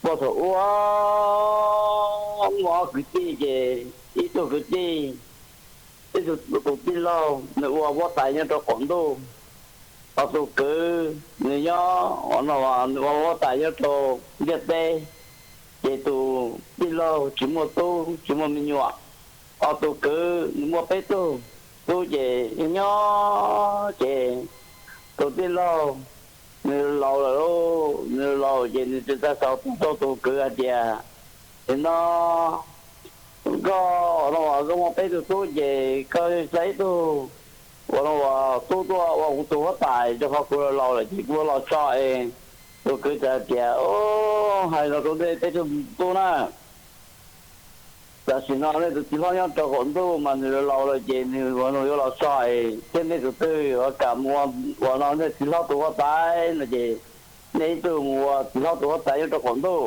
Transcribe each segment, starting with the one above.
Puag thaum ub muaj ob kwv tij ces ib tug kwv tij, ib tug tus tij laug nws ua huab tais nyob rau qaum ntuj, ho tus kwv nws nyob, nws ua huab tais nyob rau ntiaj teb. Ces tus tij laug tsis muaj tub tsis muaj me nyuam, ho tus kwv nws muaj peb tug tub ces nyob ces tus tij laug nws laus lawm lauj, nws laus ces nws tsis tau xav tau tus kwv hais tias, nim no koj ua no as koj muaj peb tug tub ces koj xa ib tug ua no as tub tuaj ua kuv tus huab tais rau qhov kuv laus lawm ces kuv yuav los tso es. Tus kwv txawm hais tias, hais los rau nej peb tug tub na, tam sim no nej tus txiv hlob nyob rau qaum ntuj mas nws laus lawm ces nws ua no yuav los tso es thiab nej tus twg ua kam mus ua no nej txiv hlob tus huab tais no ces nej ib tug mus ua txiv hlob tus huab tais nyob rau qaum ntuj.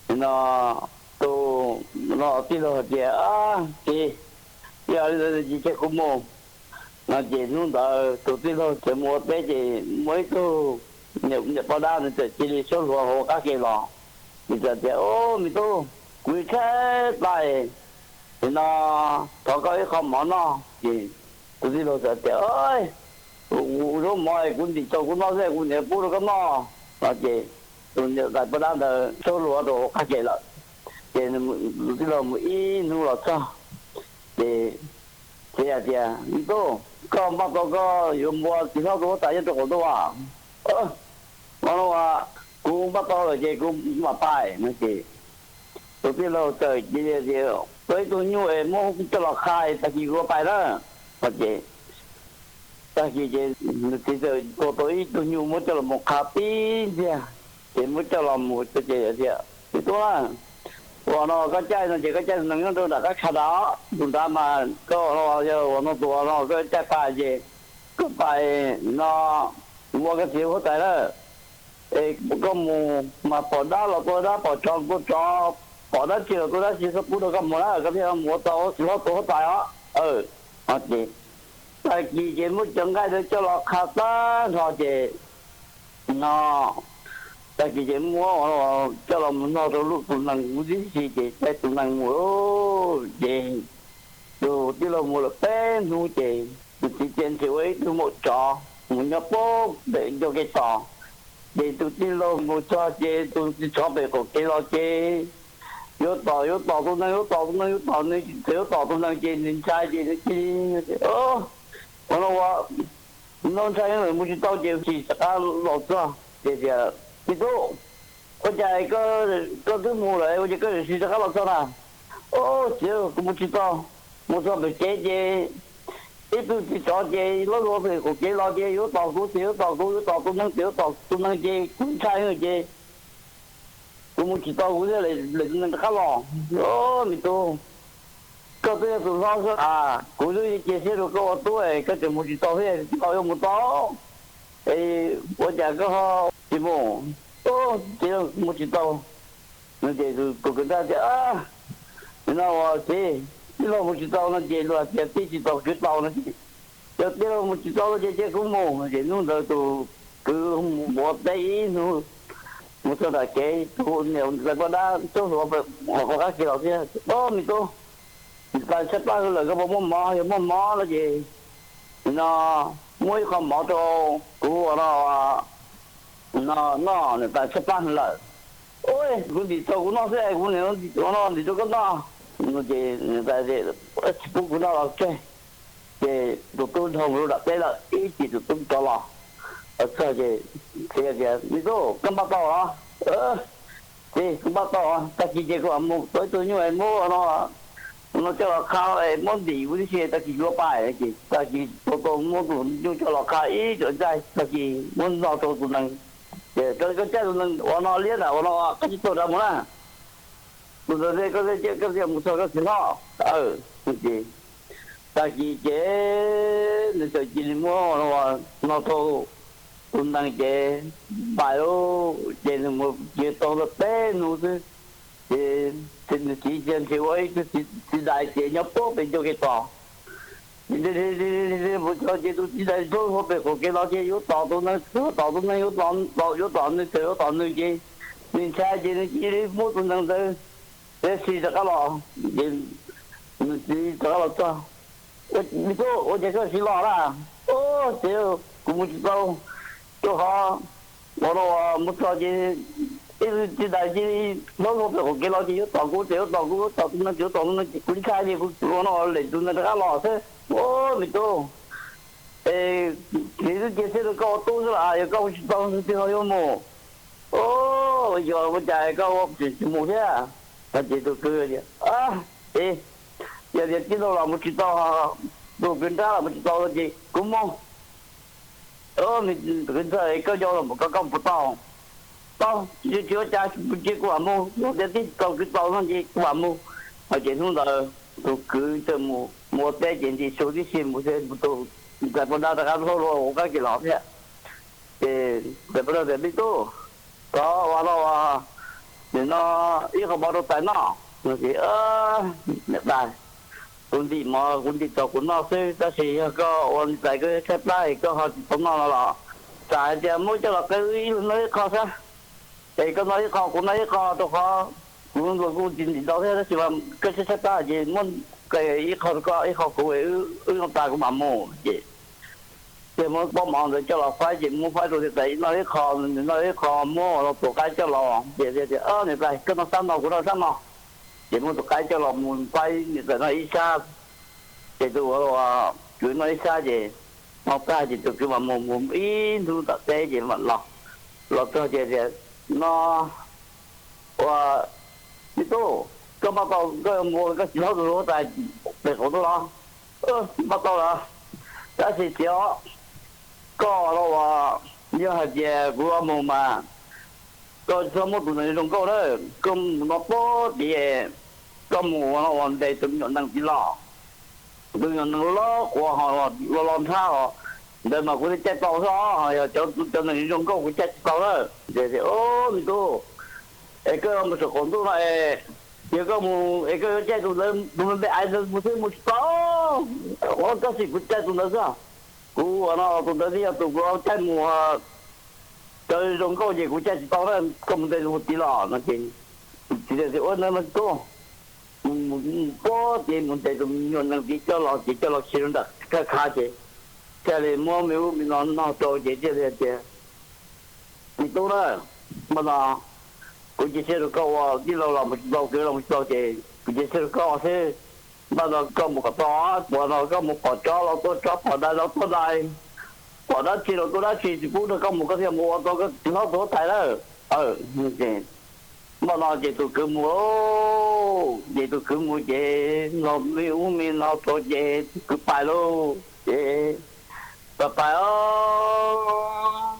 Ces no tus no tij laug hais tias, txiv, yog li ntawd ces cia kuv mus. No ces hnub ntawd tus tij laug txawm mus ua teb ces muaj ib tug niam poj dab nws txawm cia li suab hluas hauv qab ke los. Nws txawm tias, me tub, kuv tshaib plab, nim no thov koj ib qho mov noj. Ces tus tij laug txawm tias, kuv zaub mov kuv ntim tsau kuv noj xwb kuv niam pub rau koj noj. No ces tus niam tais poj dab ntawd suab hluas rau hauv qab ke lawm. Ces tus tij laug mus ib hnub los txog ces txiv hais tias, me tub, koj npaj tau koj yuav mus ua txiv hlob tus huab tais nyob rau qaum ntuj as? Ua no as kuv npaj tau lawm ces kuv mam pais no ces tus tij laug txawm cia li tias, tua ib tug nyuj es muab coj los qha tag kis kuv pais na. No ces tag kis ces nws txiv txawm tua tau ib tug nyuj muab coj los mus qha tib ntxiag, ces muab coj los mus ces tias, me tub, ua no koj caij no ces koj caij tus nees nyob rau nram qab kha nrad, tus nrad mas koj ua no yog ua no tus ua no koj caij pais ces koj pais no ua koj txiv huab tais na. Es koj mus mas pom dab los tua dab, pom tsov los tua tsov, pom dab tsi los tua dab tsi, txhob pub rau koj mus na, koj thiaj mus ua tau txiv hlob tus huab tais os. Ces tag kis ces muab cov nqaij ntawd coj los qha tag nrho ces no tag kis ces muab coj los mus noj rau lub tus nees huv tib si ces caij tus nees mus. Ces tus tij laug mus lawm peb hnub ces nws txiv cia ntshe ua ib tug maum tsov mus nyob pem ncauj kev tos. Ces tus tij laug mus txog ces tus txiv tsov pem qaum kev los ces yuav tom yuav tom tus nees, yuav tom tus nees, yuav tom nws, txawm yuav tom tus nees ces nws ntshai ces nws cia li, ua no ua no ntshai mus tsis tau ces tsis rov qab los txog ces tias, me tub, ua cas koj twb mus lawm ua cas koj tsis rov qab los txog na? Au, txiv, kuv mus tsis tau. Mus txog pem kev ces ib tug txiv tsov ces lawv ua pem qaum kev los ces yuav tom kuv, txiv yuav tom kuv, yuav tom tus nees, txiv yuav tom tus nees ces kuv ntshai ces kuv mus tsis tau, kuv thiaj li lam tus nees rov qab los. Au, me tub, koj twb yog tus hlob xwb as, kuv twb cia siab rau koj ua tub es koj tseem mus tsis tau thiab, tij laug yuav mus tau es ua cas koj ho tsis mus? Txiv, mus tsis tau. No ces tus kwv nrab tias, nim no ua txiv, tij laug mus tsis tau no ces luag hais tias tij tsis tau kwv tau no ces, yog tij laug mus tsis tau no ces cia kuv mus. Ces hnub ntawd tus kwv mus ua teb ib hnub, mus txog nram kev tus niam tais poj dab tub hluas hauv qab ke los thiab, au, me tub, niam tais tshaib plab hwv lawm, koj puas muaj mov? Yog muaj mov no ces nim no muab ib qho mov rau kuv ua no no noj, niam tais tshaib plab hwv lawm. Au, kuv ntim tsau kuv noj xwb, kuv nim no ntim rau koj noj. No ces niam tais tsis pub kuv noj los tseg. Ces tus tub dhau mus rau nram teb lawm ib chim tus tub rov los, los txog ces txiv tias, me tub, koj npaj tau los? Txiv, kuv npaj tau, tag kis ces kuv mam mus tua ib tug nyuj es muab no no coj los qha es muab ntim kuv tib si tag kis kuv yuav pais. Ces tag kis tua tau muab tus nyuj coj los qha ib co ntxaij tag kis muab noj rau tus nees. Ces koj caij tus nees ua no liab nram ua no qab tsib taug nrad mus na. Tus ntawd koj thiaj mus txog koj txiv hlob. Ces tag kis ces nws txawm cia li muab no rau tus nees ces pais lauj. Ces nws mus ces tau tau peb hnub xwb ces nws txiv cia ntshe ua ib tug txiv dais ces nyob puag pem ncauj kev tos. Ces mus txog ces tus txiv dais tub hauv pem qaum kev los ces yuav tom tus nees, yuav tom tus nees, yuav tom, yuav tom nws, txawm yuav tom nws ces nws ntshai ces nws cia li muab tus nees ntawd, tab sis rov qab los ces nws txiv rov qab los txog, me tub, ua cas koj tsis los na? Ub, txiv, kuv mus tsis tau, rau qhov uas no uas mus txog ces ib tug txiv dais cia li hlub hlub pem qaum kev los ces yuav tom kuv, ces yuav tom kuv, yuav tom tus nees, yuav tom tus nees ces kuv li khaj ces kuv ua no lem tus nees rov qab los xwb. Ub, me tub, es kuv twb cia siab rau koj ua tub xwb los yog koj mus tsis tau twg ho yuav mus? Ub, yog ua cas koj ua tsis mus thiab? Ces tus kwv tias, txiv, yog tias tij laug los mus tsis tau, tus kwv nrab los mus tsis tau no ces kuv mus. Ub, tus kwv ntxawg, koj yau los mus koj, koj puas tau? Tau, tsis ua cas, cia kuv mam mus, yog tias tij laug kwv tau no ces kuv mam mus. Ces hnub ntawd tus kwv txawm mus ua teb ces nti su tib si mus thiab, tus ntxhais poj dab rov qab hlub hlub ua qab kev los thiab. Ces ntxhais poj dab tias, me tub, thov ua no, nim no ib qho mov rau tais noj. Niam tais, kuv ntim mov kuv ntim txaus kuv noj xwb, tab sis yog koj ua niam tais koj tshaib plab es koj ho tsis tau noj no los, tsam hais tias muab coj los qee wb ib leeg noj ib qho xwb, es koj noj ib qho kuv noj ib qho, rau qhov kuv los kuj tsis ntim ntau thiab, tab sis mas koj tshaib tshaib plab ces muab qee ib qho rau koj ib qho kuv, wb noj tas kuv mam mus. Ces thiaj muab pob mov ntawd coj los faib, ces muab faib rau niam tais noj ib qho, nws noj ib qho, muab los tus qaib coj los, ces tias, niam tais, koj noj sab no kuv noj sab no. Ces muab tus qaib coj los mus faib niam tais noj ib sab, ces tus kwv noj ib sab, ces noj tag ces tus kwv mam mus, mus ib hnub tom teb ces mam los. Los txog ces tias, no, ua, me tub, koj npaj tau, koj yuav mus ua koj txiv hlob tus huab tais pem qaum tuaj los? Npaj tau lawm, tab sis txiv os, koj los uas, yog hais tias kuv mus mas koj txhob muab tus nees zoo nkauj na, koj mus no pob tid, koj mus ua no uas ntes tus me nyuam nees tid los, tus me nyuam nees loj loj quav ho los los nrhab os, ntawd mas kuv thiaj caij tau xwb, yog cov nees zoo nkauj kuv caij tsis tau na. Ces, o, me tub, es koj yuav mus saum qaum ntuj no es, yog koj mus es koj yuav caij tus ntawd, tus me npe aiv ntawd mus thiab mus tsis tau, tab sis kuv caij tus ntawd xwb. Kuv ua no tus ntawd thiaj yog tus kuv caij mus, cov zoo nkauj ces kuv caij tsis tau na, koj mus ntes tus tid los no ces, txiv tias, ua ntawd mas tub, mus pob tid mus ntes tus me nyuam nees tid coj los ces coj los khi rau nram khaj khav ces thiaj li muab me ub me no noj rau ces thiaj li tias, me tub na, npaj no kuv cia siab rau koj ua tij laug los mus tsis tau, kwv los mus tsis tau ces kuv cia siab rau koj xwb. Npaj no koj mus kom tau, puas no koj mus pom tsov los tua tsov, pom dais los tua dais, pom dab tsi los tua dab tsi, tsis pub rau koj mus koj thiaj mus ua tau koj txiv hlob tus huab tais lawm. Npaj no ces tus kwv mus, ces tus kwv mus ces los me ub me no rau ces tus kwv pais lauj ces pais pais os,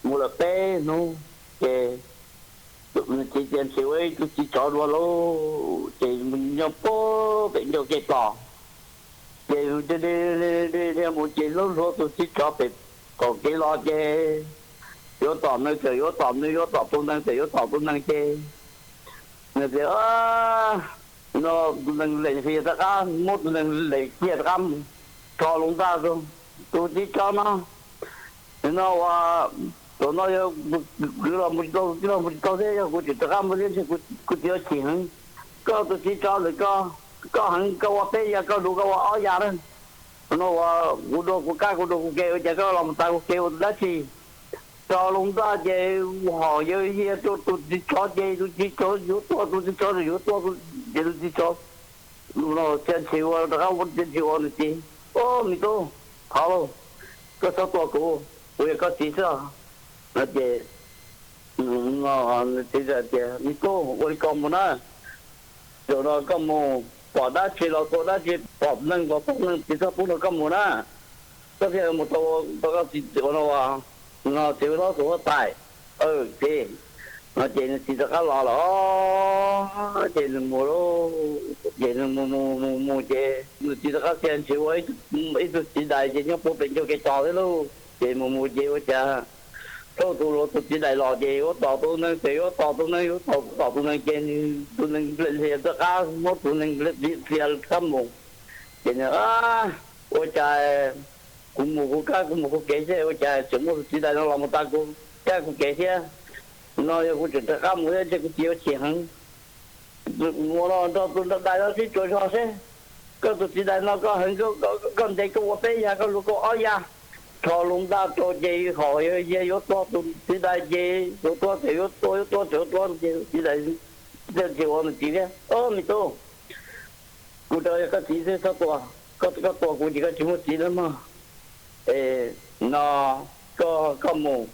mus lawm peb hnub ces nws txiv tias nrhiav ua ib tug txiv tsov dua lauj, ces mus nyob puag pem ncauj ke tos, ces mus ces hlub hlub tus txiv tsov pem qaum kev los ces yuav tom nws txawm yuav tom nws, yuav tom tus nees txawm yuav tom tus nees ces nws tias, no, tus nees lem hlias rov qab, muab tus nees lem kiag rov qab mus, rho loo ntaj rau tus txiv tsov no, no ua, thaum no yog kwv los mus tsis tau, tij laug mus tsis tau thiab, yog kuv tseem rov qab mus thiab ntshe kuv txiv yuav chim heev. Koj tus txiv tsov ntawm koj, koj heev koj ua peb yas, koj dua koj ua ob yas na. No ua, kuv dua kuv kab, kuv dua kuv kev, ua cas koj los mus tas kuv kev ua tus dab tsi? Rho loo ntaj ces hom yawg hias rau tus txiv tsov ces tus txiv tsov yuav tuag, tus txiv tsov yuav tuag, ces tus txiv tsov txia ntshis ua rov qab, txia ntshis ua nws txiv, o, me tub, thov lauj, koj txhob tua kuv, kuv yog koj txiv xwb. No ces nws txiv tias, me tub, ua li ko mus na, zaum no koj mus pom dab tsi los tua dab tsi, pom neeg los tua neeg, tsis txhob pub rau koj mus na, koj thiaj mus tau, tau koj txiv ua no, no txiv hlob tus huab tais. Ces no ces nws txiv rov qab los lawm, ces nws mus lauj, ces nws mus mus mus mus ces nws txiv rov qab txia ntshis ua ib tug txiv dais ces nyob puag pem ncauj kev tos thiab lauj, ces mus mus ces ua cas txog tus luag tus txiv dais los ces yuav tom tus neeg ces yuav tom tus neeg, yuav tom tom tus neeg ces nws tus neeg nplej hlias rov qab muab tus neeg nplej hlias rov qab mus. Ces nws, ua cas kuv mus kuv kab, kuv mus kuv kev xwb, ua cas tseem muaj tus txiv dais no los mus tas kuv kab kuv kev thiab. no yog kuv tseem rov qab mus thiab ntshe kuv txiv yuav chim heev. Mus los nrog tus dais no sib tsuas zog seb, koj tus txiv dais no koj heev, koj ntes koj ua peb yas, koj luag koj ob yas, rho loo ntaj rau ces hom yog yuav tua tus txiv dais ces yuav tua txawm yuav tua, yuav tua txawm yuav tua ces txiv dais tsis ua nws txiv thiab. Au me tub, kuv rau yog koj txiv xwb txhob tua, koj tua kuv ces koj tsis muaj txiv lawm mog. Es no koj mus,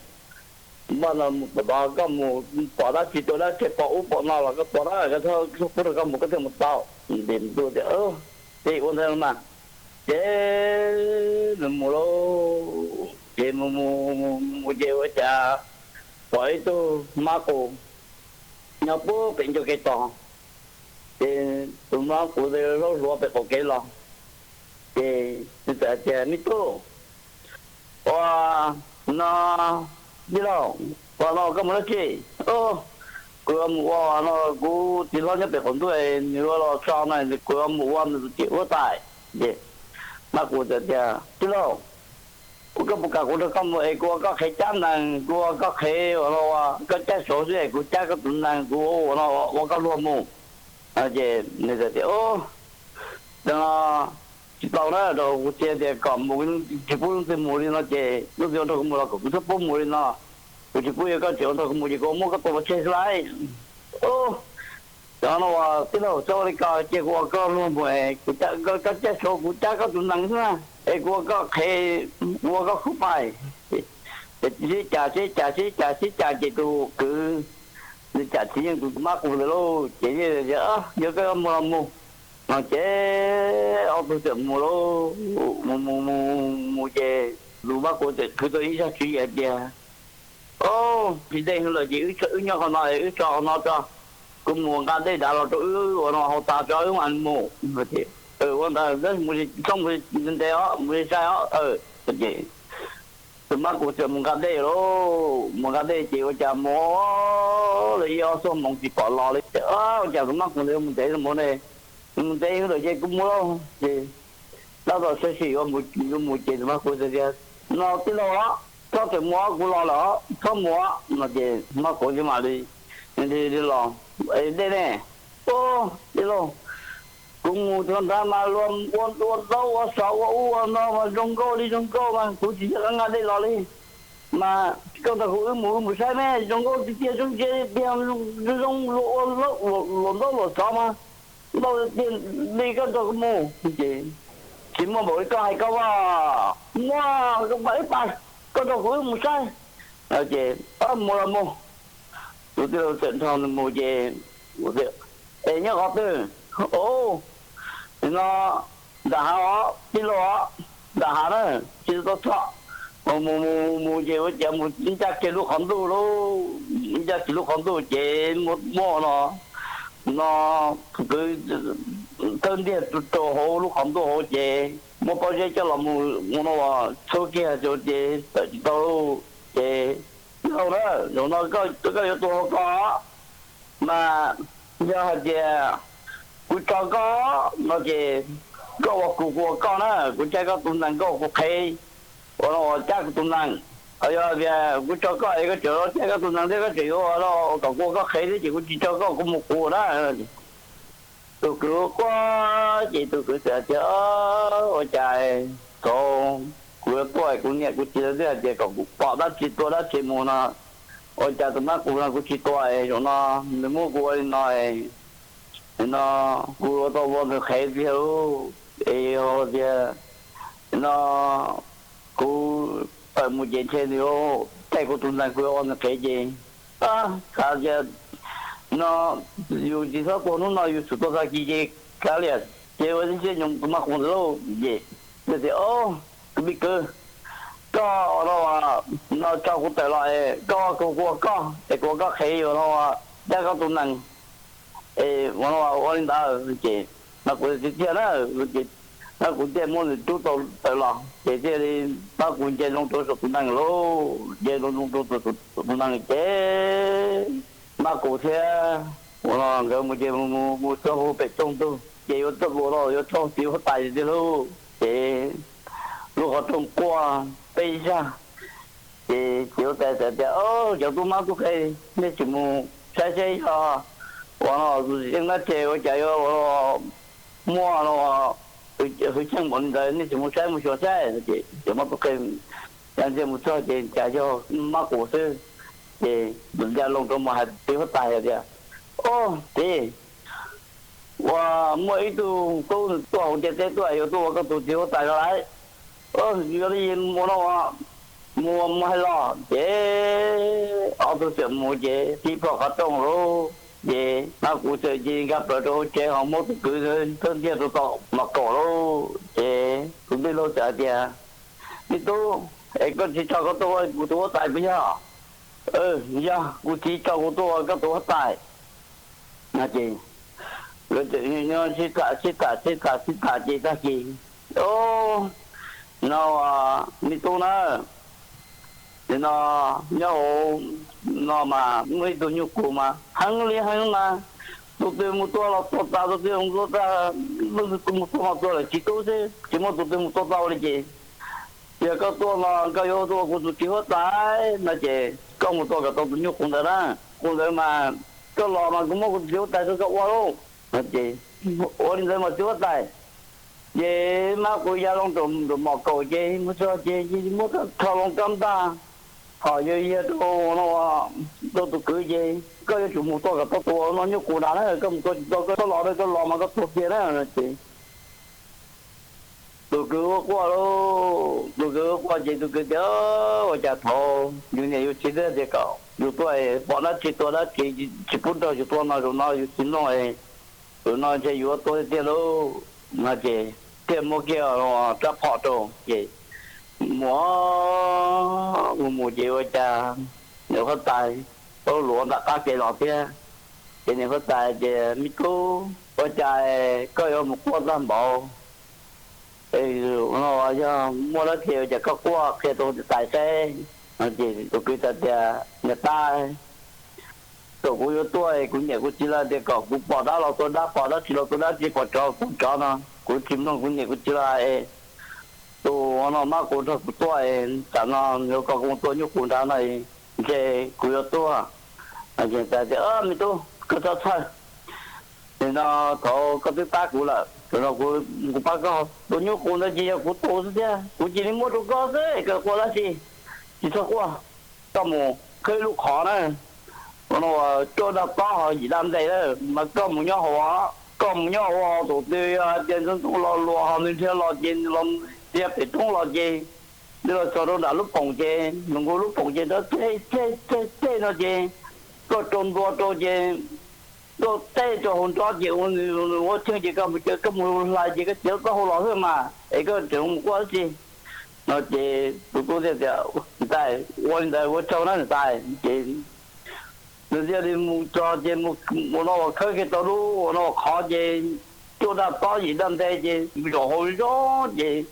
npaj no mus tom tod koj mus pom dab tsi tua dab tsi pom ub pom no los koj tua na, koj txhob pub rau koj mus koj thiaj mus tau. Ces ua ntawd mas, ces nws mus lauj, ces mus mus mus ces ua cas pom ib tug mab qus nyob puag pem ncua kev tos. Ces tus mab qus ntawd zaub hluav pem qaum kev los, ces nws txawm hais tias, me tub, ua no, tij laug, ua no koj mus dab tsi? Kuv yuav mus ua no, kuv txiv hlob nyob pem qaum ntuj nws ua los tso no, kuv yuav mus ua nws tus tim huab tais. Ces mab qus txawm tias, tij laug, koj puas kam kuv nrog koj mus es kuv ua koj qhev cab nees, kuv ua koj qhev ua no, ua koj caij saud xwb es kuv cab koj tus nees, kuv ua no ua koj luag mus. Ces nws txawm tias, tsis tau na, rau kuv txiv tias kom mus, tsis pub leej twg mus li no ces leej twg yuav nrog kuv mus los kom kuv txhob pub mus li no. Kuv tsis pub, yog koj tseem yuav nrog kuv mus ces kuv muab koj tua pov tseg xwb lauj. Cov no tij laug, txhob ua li ko, cia kuv ua koj luag mus, koj caij saud kuv cab koj tus nees xwb na, es kuv ua koj qhev, kuv ua koj khub pais. Ces sib cav sib cav sib cav sib cav ces tus kwv, nws cam tsis yeej tus mab qus ntawd lauj, ces yeej tias, yog koj yuav mus los mus. No ces ob tug txawm mus lauj, mus mus mus mus ces tus mab qus txawm khwv tau ib zaj tswv yim hais tias, o, tsis dej heev lawm ces wb nyob qhov no, wb tso qhov no tso, kuv mus nqa dej dav los rau wb ua no haus tas tso wb mam mus. Ua ntawd, txhob mus ntev os, mus sai sai os. Ces tus mab qus txawm mus nqa dej lauj, mus nqa dej ces ua cas mus li ib ob xuab moos tsis pom los li. Ua cas tus mab qus ntawd yuav mus ntev mus ne, mus ntev heev lawm ces kuv mus lauj. Ces tab tom saib xyuas yuav mus ces tus mab qus tias, no tij laug os, txhob tseem mus os, kuv los lawm os, txhob mus os. No ces mab qus thiaj mam li los, dej ne, o, tij laug, kuv mus txog nrad mas luag ua ntaub ua xov ua ub ua no mas zoo nkauj li zoo nkauj mas kuv tsis nco qab nqa dej los li. Mas koj nrog kuv wb mus, wb mus saib me, zoo nkauj tiag tiag, zoo ntsia tiag, zoo zoo luag ua luam ntaub luam xov mas ntau tiag li, koj nrog kuv mus. Ces, tsis muaj npaum li koj hais koj as, muaj koj pais ib pas, koj nrog kuv wb mus saib. Ces mus los mus, tus tij laug txawm nrog nws mus ces, es nyob qhov twg? O, no, nram hav os tij laug os, nram hav na, tsis tau txog. Mus mus mus ces ua cas mus ncaj kiag lub qhov ntuj lauj, ncaj kiag lub qhov ntuj ces muaj muaj no, no, kwv tawb ntiag rau hauv lub qhov ntuj hauv ces muab pob zeb coj los mus no txhub kiag rau ces tawm tsis tau lauj. Ces tij laug na, zaum no koj yuav tua hauv ko, mas yog hais tias kuv tso koj no ces koj ua kuv, kuv ua koj na, kuv caij koj tus nees, koj ua kuv qhev, ua no ua cab kuv tus nees. Yog tias kuv tso koj es koj tseem caij koj tus nees thiab koj tseem yuav ua no kom kuv ua koj qhev thiab ces kuv tsis tso koj, kuv mus kuv na. Tus kwv ua quaj ces tus kwv txawm hais tias, ua cas thaum kuv yuav tuaj kuv niam kuv txiv lawv twb hais tias kom kuv pom dab tsi tua dab tsi mus no, ua cas tus mab qus no kuv tsis tua, zaum no nws muab kuv ua li no, no kuv ua tau ua nws qhev tiag lauj. Es yog tias no kuv tawm mus ces ntshe nws yuav caij kuv tus nees, kuv yuav ua nws qhev ces, xav tias no yus tsis txhob tua, hnub no yus tsum tua tag kis ces kav liam. Ces ua ib siab nyoos tus mab qus ntawd lauj, ces tias, o, kwv, me kwv, koj no, no tso kuv tawm los es koj ua kuv, kuv ua koj es kuv ua koj qhev, yus no cab koj tus nees es ua no ua li ntawd ces no kuv tiag tiag na, no kuv thiaj muab nws rub tau tawm los ces thiaj li mab qus nce loo rau saum tus nees lauj, nce loo loo rau saum tus nees ces mab qus thiab ua no nkawd mus ces mus mus txog pem tsooj ntug ces yuav txog ua no yuav raug txiv huab tais tiag lauj. Ces lub qhov rooj quaj peb zaj, Ces txiv huab tais txawm tias, Cov tub mab tub qhe, nej tsis mus saib seb yog uas no tus txiv tseej dab tsi ua cas yuav ua muaj no hwj chim npaum li ntawd, nej tsis mus saib mus xyuas saib? Ces cov mab tub qhe ntsia mus txog ces cas yog mab qus xwb. Ces tus ya loo rau mus hais txiv huab tais tias, Au txiv, uas muaj ib tug tub tuaj hauv ntiaj teb tuaj yuav tuaj ua koj tus txiv huab tais no lauj. Yog li mus no, mus mus hais los. Ces ob tug txawm mus ces tib plho qhov rooj lauj, ces mab qus txawm cia li nkag plaws rau hauv tsev ho muab tus kwv thawb ntiag rau tom los kaum lauj. Ces tus tij laug txawm hais tias, Me tub, es koj txiv tso koj tuaj ua kuv tus huab tais puas yog? Yog, kuv txiv tso kuv tuaj ua koj tus huab tais. No ces nkawd txawm sib tham sib tham sib tham sib tham ces tag kis, Au, no, me tub na, nim no nyob hauv no mas muaj ib tug nyuj qus mas heev li heev mas, tus twg mus tua los tuag tas, tus twg mus tua tas, mus tua los tuag lawm tsis tub xwb, tsis muaj tus twg mus tua tau li ces, yog koj tuaj no koj yuav tuaj ua kuv tus txiv huab tais no ces koj mus tua kom tau tus nyuj qus ntawd na. Qus ntawd mas koj los mas kuv muab kuv tus txiv huab tais rau koj ua lauj. No ces, Ua li ntawd mas txiv huab tais. Ces mab qus ya loo rau mom kaum ces mus txog ces cia li muab rho loo rab ntaj, thaum yog yog rau no, rau tus kwv ces, Koj yuav tsum mus tua kom tau tus no nyuj qus nrad na, koj mus tua tsis tau koj txhob los, koj los mas koj tuag kiag na. No ces tus kwv ua quaj lauj, tus kwv ua quaj ces tus kwv tias, Ua cas thaum yus niam yus txiv twb tias kom yus tuaj, pom dab tsi tua dab tsi, tsis pub nrog yus tua no, zaum no yus tsis mloog, zaum no ntshe yuav tuag tiag tiag lauj. No ces thiaj muab kiag rab phom rau ces mus mus mus ces ua cas niam huab tais tau luag nram qab kev los thiab. Ces niam huab tais tias, Me tub, ua cas koj yuav mus quaj tag npaum? No yog muaj dab tsi ua cas koj quaj, qhia rau tais saib. No ces tus kwv txawm tias, Niam tais, thaum kuv yuav tuaj kuv niam kuv txiv lawv tias kom kuv pom dab los tua dab, pom dab tsi los tua dab tsi, pom tsov tua tsov no, kuv tsis mloog kuv niam kuv txiv lawv, tus no mab qus nrog kuv tuaj, tam no yuav kom kuv mus tua nyuj qus nrad no, ntshe kuv yuav tuag. Ces tais tias, Me tub, koj txhob txhawj, nim no thaum koj twb pab kuv lawm, kuv pab koj, tus nyuj qus ntawd ces yog kuv tus xwb thiab, kuv cia li muab rau koj xwb, koj quaj dab tsi, tsis txhob quaj. Koj mus khawb ib lub qhov na, no cuaj daj tob ho yim daj nte na, mas koj mus nyob hauv, koj mus nyob hauv, thaum twg yog hais tias ntxoov ntxoo los luag ho nws nrhiav los ces nws los nrhiav pem roob los ces nws los txog rau nram lub poom ces nws nkaus lub poom ces nrov tseg tseg tseg tseg no ces koj rau ntua rau ces koj teb rau hauv nrob ces ua nws ua cheej ces koj mus caw, koj mus hlais ces koj txiav taub hau los xwb mas es koj tseem mus quaj dab tsi? No ces tus tub thiaj tias, Niam tais, ua li ntawd ua tsaug na niam tais. Ces nws thiaj li mus txog ces mus ua no ua khawb kiag tau lub ua no ua qhov ces cuaj daj tob yim daj nte ces zaum hauv zog ces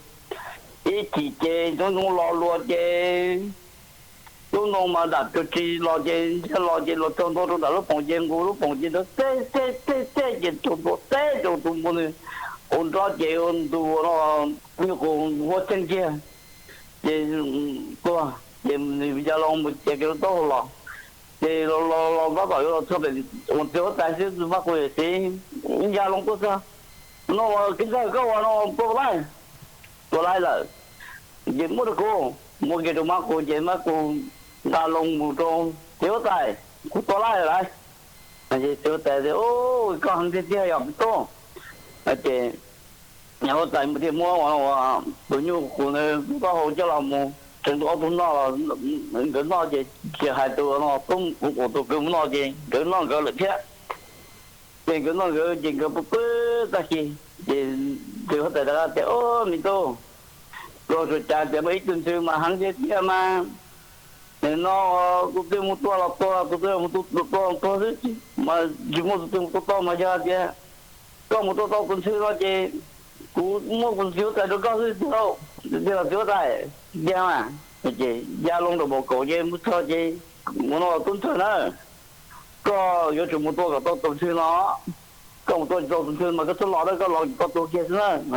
ib chim ces ntxoov ntxoo los luag ces lub ntoo mas dam tus tsis los ces nrhiav los ces los txog ntua rau nram lub poom ces nkaus lub poom ces nrov tseg tseg tseg tseg ces txog ntua teb rau tus npua nws hauv nrob ces ua ntu ua no, nyuj qus ua cheej kiag ces tuag ces nws ya loo mus ces kiag lub taub hau los. Ces los los los tab tom yuav los txog pem ua txiv huab tais xwb, mab qus yawm txiv ya loo tuaj txog, No ua kev ntxawg, koj ua no tua laij? Tua laij lawm. Ces muab rau kuv, muab kiag rau mab qus ces mab qus nqa loo mus rau txiv huab tais, Kuv tua laij lawm lauj. Txiv huab tais tias, Koj heev tiag tiag yog me tub. Ces huab tais mus thiaj muab tus nyuj qus ntawd taub hau coj los mus tsev tus ob tug noj los, nkawd noj ces tsis hais tus no tub, tus kwv mus noj ces nkawd noj nkawd lawm thiab. Ces nkawd noj nkawd ces nkawd pw pw tag kis ces txiv huab tais rov qab tias, Au me tub, luag suav cas tias muaj ib tug ntxhw mas heev tiag tiag mas, nim no tus twg mus tua los tuag, tus twg mus tua los tuag xwb, mas tsis muaj tus twg mus tua tau, mas yog tias koj mus tua tau tus ntxhw no ces kuv muab kuv txiv huab tais rau koj xwb tiag lauj. Tiag los txiv huab tais? Tiag mas. Ces ya loo rau npaum kaum ces mus txog ces mus no tub ntxawg na, koj yuav tsum mus tua kom tau tus ntxhw no. Koj mus tua tsis tau tus ntxhw mas koj txhob los na, koj los koj tuag kiag xwb na. No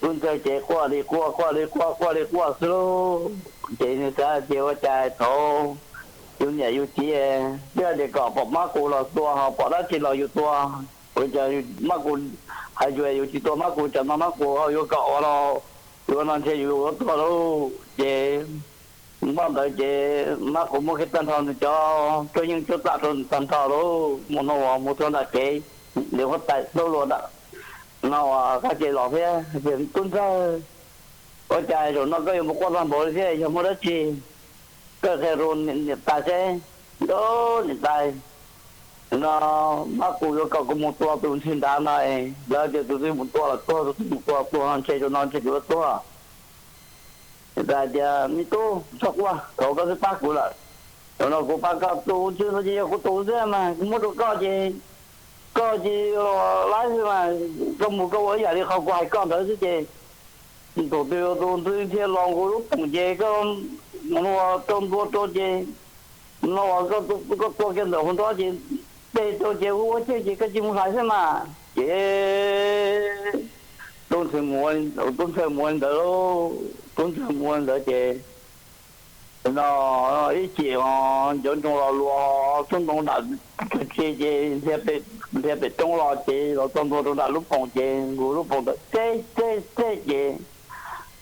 ces Tub Ntxawg ces quaj li quaj, quaj li quaj, quaj li quaj xwb lauj. Ces nws xav tias ua cas thaum yus niam yus txiv twb hais tias kom pom mab qus los tua, ho pom dab tsi los yus tua. Ua cas mab qus, hais yuav yus tsis tua mab qus, tsam no mab qus yuav kom ua no, yuav no ntshe yus yuav tuag lauj. Ces npaj ntawd ces mab qus muab kiag tag nrho nws cov cuab yeej cuab tam rau tag nrho lauj, mus no uas mus rau nram kev, nws huab tais tub luag ntawm no uas qab ke los thiab tias, Tub Ntxawg, ua cas zaum no koj yuav mus quaj tag npaum li thiab, yog muaj dab tsi? Koj qhia rau niam tais seb. Niam tais, no mab qus yuav kom kuv mus tua tus ntxhw nrad no, lawv tias tus twg mus tua los tuag, tus twg mus tua tuag no ntshe zaum no ntshe kuv yuav tuag. Niam tais tias, Me tub, txhob quaj, thaum koj twb pab kuv lawm, zaum no kuv pab koj, tus ntxhw no ces yog kuv tus xwb mas kuv muab rau koj ces koj cia li laib xwb mas, koj mus koj ua ib yam li qhov kuv hais koj ntawd xwb ces thaum twg tus ntxhw thiaj los nqus lub poom ces koj mus rau ntua rau ces no uas koj tua kiag ntawm hauv nrob ces teg rau ces ua ua ceg ces koj cia li mus hlais xwb mas. Ces tub ntxhw mus, tub ntxhw mus ntawd lauj, tub ntxhw mus ntawd ces no ib chim os ncov ntsoog los luas xub ntoo dam tsi ces nrhiav pem roob los ces los txog ntua rau nram lub poom ces nqus lub poom ntawd teg teg teg ces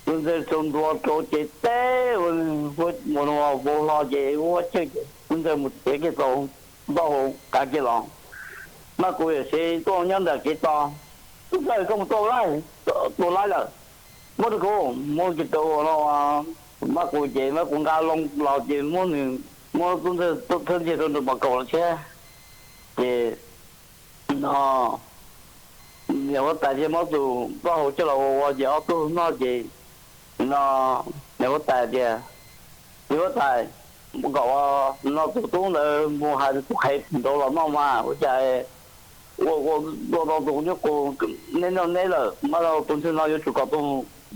tub ntxawg tsaus ntuag rau ces teb ua, ua vau hlo ces ua cheej ces tub ntxawg mus txiav kiag tau ntaub hau kav kiag los. Mab qus yawm sev tuaj nyob ntawm kev tos, Tub ntxawg, koj mus tua laib, tua laib lawm, muab rau kuv, muab kiag rau no. Mab qus ces mab qus nqa loo los ces muab nws, muab tub ntxawg thawb ntiag rau nraum mom kaum los thiab. Ces no niam huab tais thiaj muab tus ntaub hau coj los ua ua ces ob tug noj ces no niam huab tais tias, Txiv huab tais, kom ua no tus tub ntawd mus hais tus qhev nraud los noj mas ua cas ua ua tua tau tus nyuj qus neb noj neb lawm, mas tus ntxhw no yuav tsum kom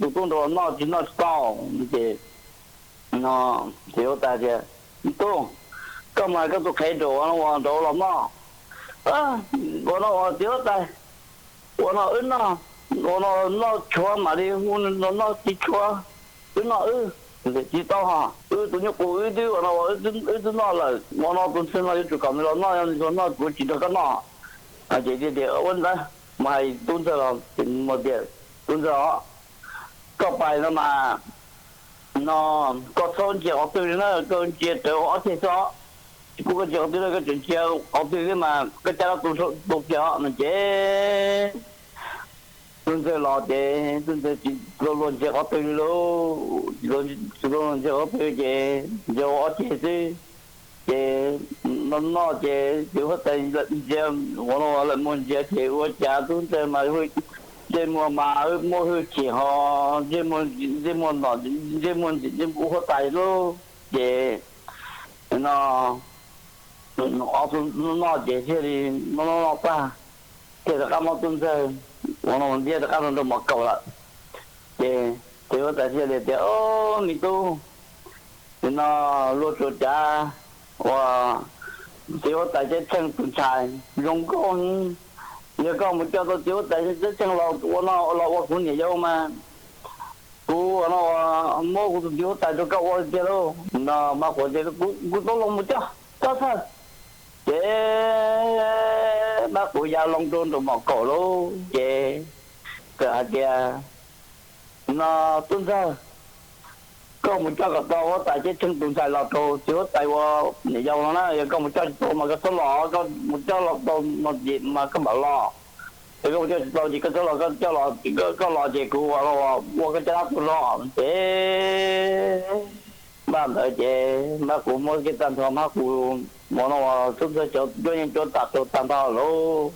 tus tub nraud los noj, tsis noj tsis tau. Ces no txiv huab tais tias, Tub, koj mus hais koj tus qhev nraud uas nraud los noj. Ua no uas txiv huab tais, ua no wb noj, ua no noj tshuav mam li hu nws los noj, tsis tshuav wb noj wb. Tsis tau hos, wb tus nyuj qus wb twb ua no, wb twb noj lawm, ua no tus ntxhw no yuav tsum kom nws los noj, yog nws tsis los noj kuv tsis nrog koj noj. Ces tias, Ua li ntawd mus hais tub ntxawg los, tias, Tub ntxawg os, koj pais no mas no koj txhob ntsia qhov twg li na, koj ntsia rawv ob ceg xwb os. Tsis pub koj ntsia qhov twg na, koj tseem ntsia qhov twg thiab mas koj cab dab tu tu kiag os no ces tub ntxawg los ces tub ntxawg tsis tau luag ntsia qhov twg li lauj, tsis tau luag ntsia qhov twg ces ntsia ob ceg xwb. Ces no noj ces txiv huab tais ntsia, ua no lawm mus ntsia ces ua cas tub ntxawg mas ntsej muag mas muaj hwj chim ho ntsej muag, ntsej muag nom, ntsej muag ntxim ntsej muag huab tais lauj. Ces no ob tug noj ces thiaj li noj noj noj tag, thiaj rov qab muab tub ntxawg ua no ntiab rov qab rau nraum mom kaum lawm. Ces txiv huab tais thiaj li tias, Au, me tub, no luag tsuas cav ua txiv huab tais ceeb tsheej tus ntxhais zoo nkauj heev. Yog koj mus coj tau txiv huab tais ceeb tsheej los ua no los ua kuv niam yau mas kuv ua no muab kuv tus txiv huab tais rau koj ua tiag lauj. No Mab Quav tias, Kuv tau los mus coj, coj txog. Ces Mab Quav ya loo rau nraum mom kaum lauj, ces txawm hais tias, No tub ntxawg, koj mus coj kom tau huab tais ceeb tsheej tus ntxhais los rau txiv huab tais ua niam yau no na. Yog koj mus coj tsis tau mas koj txhob los, koj mus coj los tau no ces mas koj mam los. Yog koj mus coj tsis tau ces koj txhob los, koj coj los, koj los ces kuv ua koj caj dab tuag zog. Ces npaj ntawd ces Mab Quav muab kiag tag nrho Mab Quav ua no uas tub ntxawg cov cuab yeej cuab tam rau tag nrho lauj.